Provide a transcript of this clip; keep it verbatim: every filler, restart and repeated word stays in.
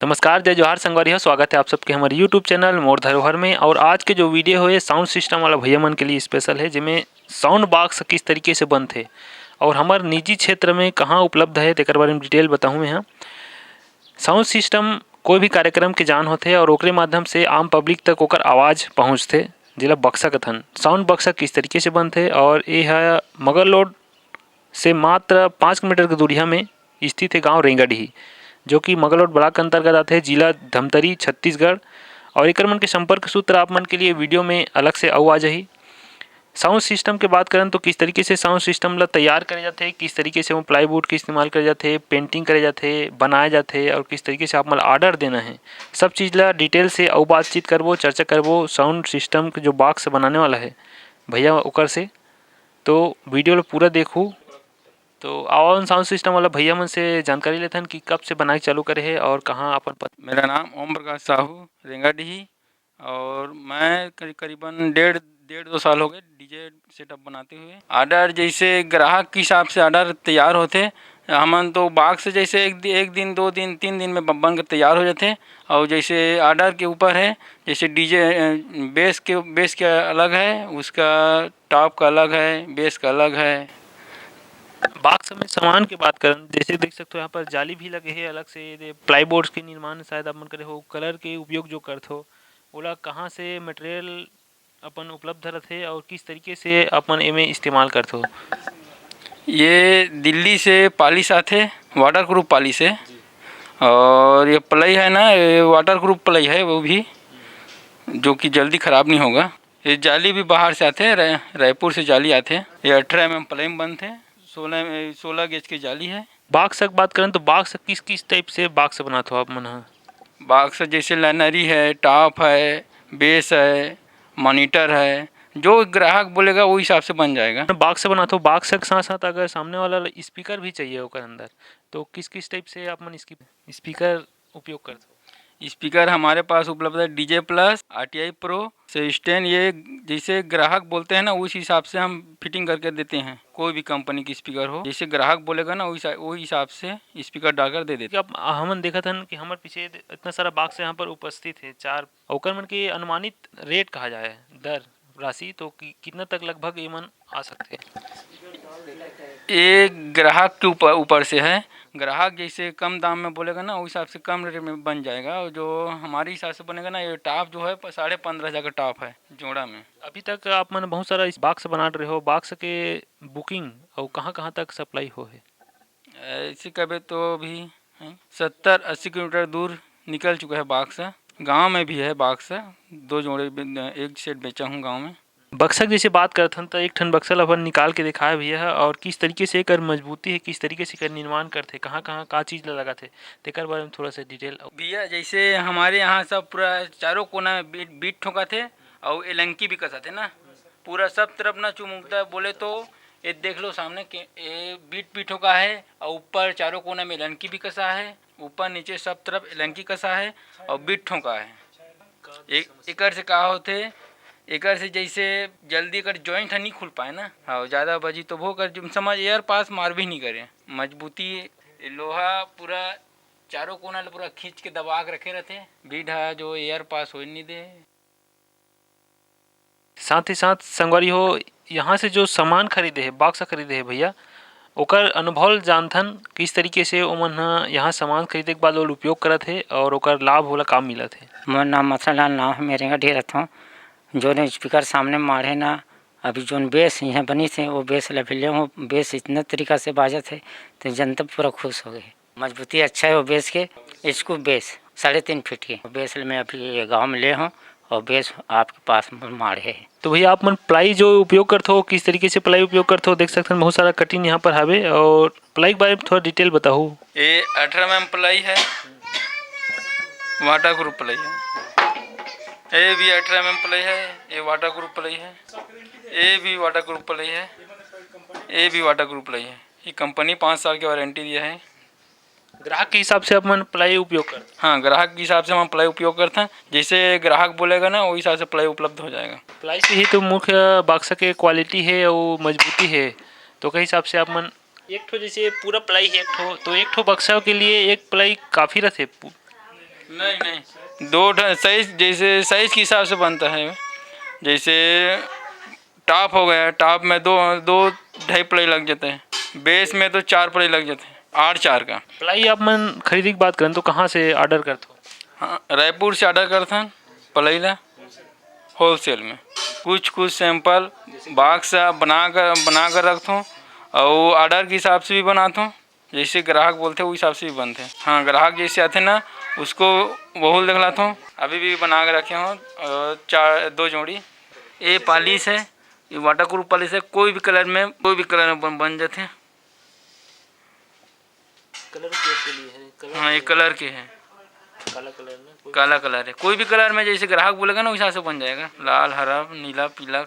नमस्कार, जय जोहार संगवारी हो, स्वागत है आप सबके हमारे YouTube चैनल मोर धरोहर में। और आज के जो वीडियो है, साउंड सिस्टम वाला भैया मन के लिए स्पेशल है, जिसमें साउंड बॉक्स किस तरीके से बनथे और हमार निजी क्षेत्र में कहाँ उपलब्ध है, तेकर बारे में डिटेल बताहूँ मैं। हाँ, साउंड सिस्टम कोई भी कार्यक्रम के जान होथे और ओकरे माध्यम से आम पब्लिक तक ओकर आवाज़ पहुँचथे, जेला बक्सा कथन। साउंड बक्सा किस तरीके से बनथे और ये ह मगरलोड से मात्र पाँच किलोमीटर के दूरिया में स्थित है गांव रेंगडही, जो कि मगरलोड ब्लॉक के अंतर्गत आते हैं, जिला धमतरी, छत्तीसगढ़। और एकर मन के संपर्क सूत्र आप मन के लिए वीडियो में अलग से अउ आ जाही। साउंड सिस्टम के बात करन तो किस तरीके से साउंड सिस्टम ला तैयार करे जाथे, किस तरीके से वो प्लाईवुड के इस्तेमाल करे जाथे, पेंटिंग करे जाथे, बनाए जाथे और किस तरीके से आप मन ला ऑर्डर देना है, सब चीज़ ला डिटेल से अउ बातचीत करबो, चर्चा करबो साउंड सिस्टम के जो बॉक्स बनाने वाला है भैया ओकर से। तो वीडियो ला पूरा देखू। तो आवा उन साउंड सिस्टम वाला भैया मन से जानकारी लेथन कि कब से बनाए चालू करे हे और कहाँ अपन पत- मेरा नाम ओम प्रकाश साहू, रेंगाडीही, और मैं करी-, करीबन डेढ़, डेढ़ दो साल हो गए डीजे सेटअप बनाते हुए। ऑर्डर जैसे ग्राहक के हिसाब से ऑर्डर तैयार होथे। हमन तो बॉक्स जैसे एक दि-, एक दिन, दो दिन, तीन दिन में ब-, बन के तैयार हो जाथे। और जैसे ऑर्डर के ऊपर है, जैसे डीजे, अ, बेस के, बेस का अलग है, उसका टॉप का अलग है, बेस का अलग है। बॉक्स में सामान के बात करन, जैसे देख सकते हो यहाँ पर जाली भी लगे है अलग से, ये प्लाईबोर्ड्स के निर्माण शायद अपन करे हो, कलर के उपयोग जो करथो, ओला कहाँ से मटेरियल अपन उपलब्ध रथे और किस तरीके से अपन एमे इस्तेमाल करथो? ये दिल्ली से पॉलिश आथे, वाटर प्रूफ पॉलिश है। और ये प्लाई है ना, ये वाटर प्रूफ प्लाई है, वो भी, जो कि जल्दी ख़राब नहीं होगा। ये जाली भी बाहर से आथे, राय-, रायपुर से जाली आथे। ये अठारह एम एम प्लाई में बनथे, सोलह, सोलह गेज के जाली है। बॉक्स के बात करन तो बॉक्स किस किस टाइप से बॉक्स बनात हो आप मन ह? बॉक्स जैसे लाइनरी है, टॉप है, बेस है, मॉनिटर है, जो ग्राहक बोलेगा वो हिसाब से बन जाएगा। बॉक्स बनात हो, बॉक्स के साथ साथ अगर सामने वाला स्पीकर भी चाहिए ओकर अंदर, तो किस किस टाइप से आप मन इसकी स्पीकर उपयोग करते हो? स्पीकर हमारे पास उपलब्ध है DJ plus, RTI Prof, sustain, ये जैसे ग्राहक बोलते हैं ना, उस हिसाब से हम फिटिंग करके देते हैं। कोई भी कंपनी की स्पीकर हो, जैसे ग्राहक बोलेगा ना, वही सा-, वही हिसाब से स्पीकर डालकर दे देते हैं। अब हमन देखत हन कि हमर पीछे इतना सारा बॉक्स यहाँ पर उपस्थित है, चार, ओकर मन के अनुमानित रेट कहा जाए, दर राशि, तो कि-, कितना तक लगभग ये मन आ सकते हैं? ये ग्राहक के ऊपर, ऊपर से है। ग्राहक जैसे कम दाम में बोलेगा ना, उस हिसाब से कम रेट में बन जाएगा। और जो हमारे हिसाब से बनेगा ना, ये टॉप जो है, प-, साढ़े पन्द्रह हज़ार का टॉप है जोड़ा में। अभी तक आप मन बहुत सारा इस बॉक्स बना रहे हो, बॉक्स के बुकिंग और कहाँ-कहाँ तक सप्लाई हो है? ऐसे कबे तो अभी, हैं, सत्तर अस्सी किलोमीटर दूर निकल चुका है बॉक्स। गांव में भी है बॉक्स, दो जोड़े बे-, एक सेट बेचा हूँ गांव में। बक्सा के जैसे बात करथन, त एक ठन बक्सा ल अपन निकाल के दिखाए भैया ह, और किस तरीके से एकर मजबूती है, किस तरीके से एकर निर्माण करथे, कहाँ-कहाँ का चीज़ ल लगाथे, तेकर बारे में थोड़ा सा डिटेल। भैया, जैसे हमारे यहाँ सब पूरा चारों कोना में बीट, बीट ठोंकाथे, और एलंकी भी कसाथे ना, पूरा सब तरफ ना चुमुकता है। बोले तो ये देख लो सामने के, ये बीट भी ठोका है, और ऊपर चारों कोना में एलंकी भी कसा है। ऊपर नीचे सब तरफ एलंकी कसा है और बीट ठोका है। एक, एकर से का होथे, एकर से जैसे जल्दी एकर जॉइंट ह नहीं खुल पाए ना, हाँ, ज़्यादा बजी तो वो कर, समझ, एयर पास मार भी नहीं करे। मजबूती, लोहा पूरा चारों कोना ले पूरा खींच के दबा के रखे रहथे, बीट ह जो एयर पास होए नहीं दे। साथ ही साथ संगवारी हो, यहाँ से जो सामान खरीदे हे, बॉक्स खरीदे हे भैया, ओकर अनुभव ल जानथन, किस तरीके से ओमन ह यहाँ सामान खरीदे के बाद ओला उपयोग करत हे और ओकर लाभ ओला का मिलत हे। मोर नाम मथालाल नाम हे, मैं रेंगडीह रथों। जोन स्पीकर सामने माढ़े ना, अभी जोन बेस इहाँ बनिस हे, वो बेस ला भी ले हूँ। बेस इतना तरीका से बाजत हे, तो जनता पूरा खुश हो गए। मजबूती अच्छा है वो बेस के, इसको बेस साढ़े तीन फीट के बेस में अभी ये गाँव में ले हूँ और बेस आपके पास माढ़े है। तो भैया, आप मन प्लाई जो उपयोग करथो, किस तरीके से प्लाई उपयोग करथो? देख सकथन बहुत सारा कटिंग यहाँ पर हावे और प्लाई के बारे में थोड़ा डिटेल बताहू। ये अठारह एम एम प्लाई है, वाटर प्रूफ प्लाई है। ये भी अठारह एम एम प्लाई है, ये वाटर प्रूफ प्लाई है, ये भी वाटर प्रूफ प्लाई है, ये भी वाटर प्रूफ प्लाई है। ये कंपनी पाँच साल की वारंटी दिया है। ग्राहक के हिसाब से अपन प्लाई उपयोग करते हैं। हाँ, ग्राहक के हिसाब से हम प्लाई उपयोग करते हैं। जैसे ग्राहक बोलेगा ना, वही हिसाब से प्लाई उपलब्ध हो जाएगा। प्लाई से ही तो मुख्य बक्सा के क्वालिटी है, वो मजबूती है। तो के हिसाब से आप मन एक ठो, जैसे पूरा प्लाई है एक ठो, तो एक ठो बक्सा के लिए एक प्लाई काफ़ी रहते पू-, नहीं, नहीं, दो ढ-, साइज, जैसे साइज के हिसाब से बनता है। जैसे टॉप हो गया, टॉप में दो, दो ढाई प्लाई लग जाते हैं, बेस में तो चार प्लाई लग जाते हैं, आठ चार का। प्लाई आप मन खरीदी की बात करें तो कहाँ से ऑर्डर करते हो? हाँ, रायपुर से ऑर्डर करते हैं प्लाई ला, होलसेल में। कुछ कुछ सैंपल बॉक्स बना कर, बना कर रखता हूँ, और ऑर्डर के हिसाब से भी बनाता हूँ। जैसे ग्राहक बोलते, वो हिसाब से भी बनते। हाँ, ग्राहक जैसे आते ना, उसको वहू दिखलाता हूँ। अभी भी बना के रखे हूँ, अ, चार, दो जोड़ी। ये पॉलिश है, ये वाटरप्रूफ पॉलिश है, कोई भी कलर में, कोई भी कलर में बन, बन जाते हैं। कलर के लिए है, कलर हाँ, ये के कलर के है। काला कलर में कोई काला कलर है, कोई भी कलर में जैसे ग्राहक बोलेगा ना, उस हिसाब से बन जाएगा। लाल, हरा, नीला, पीला,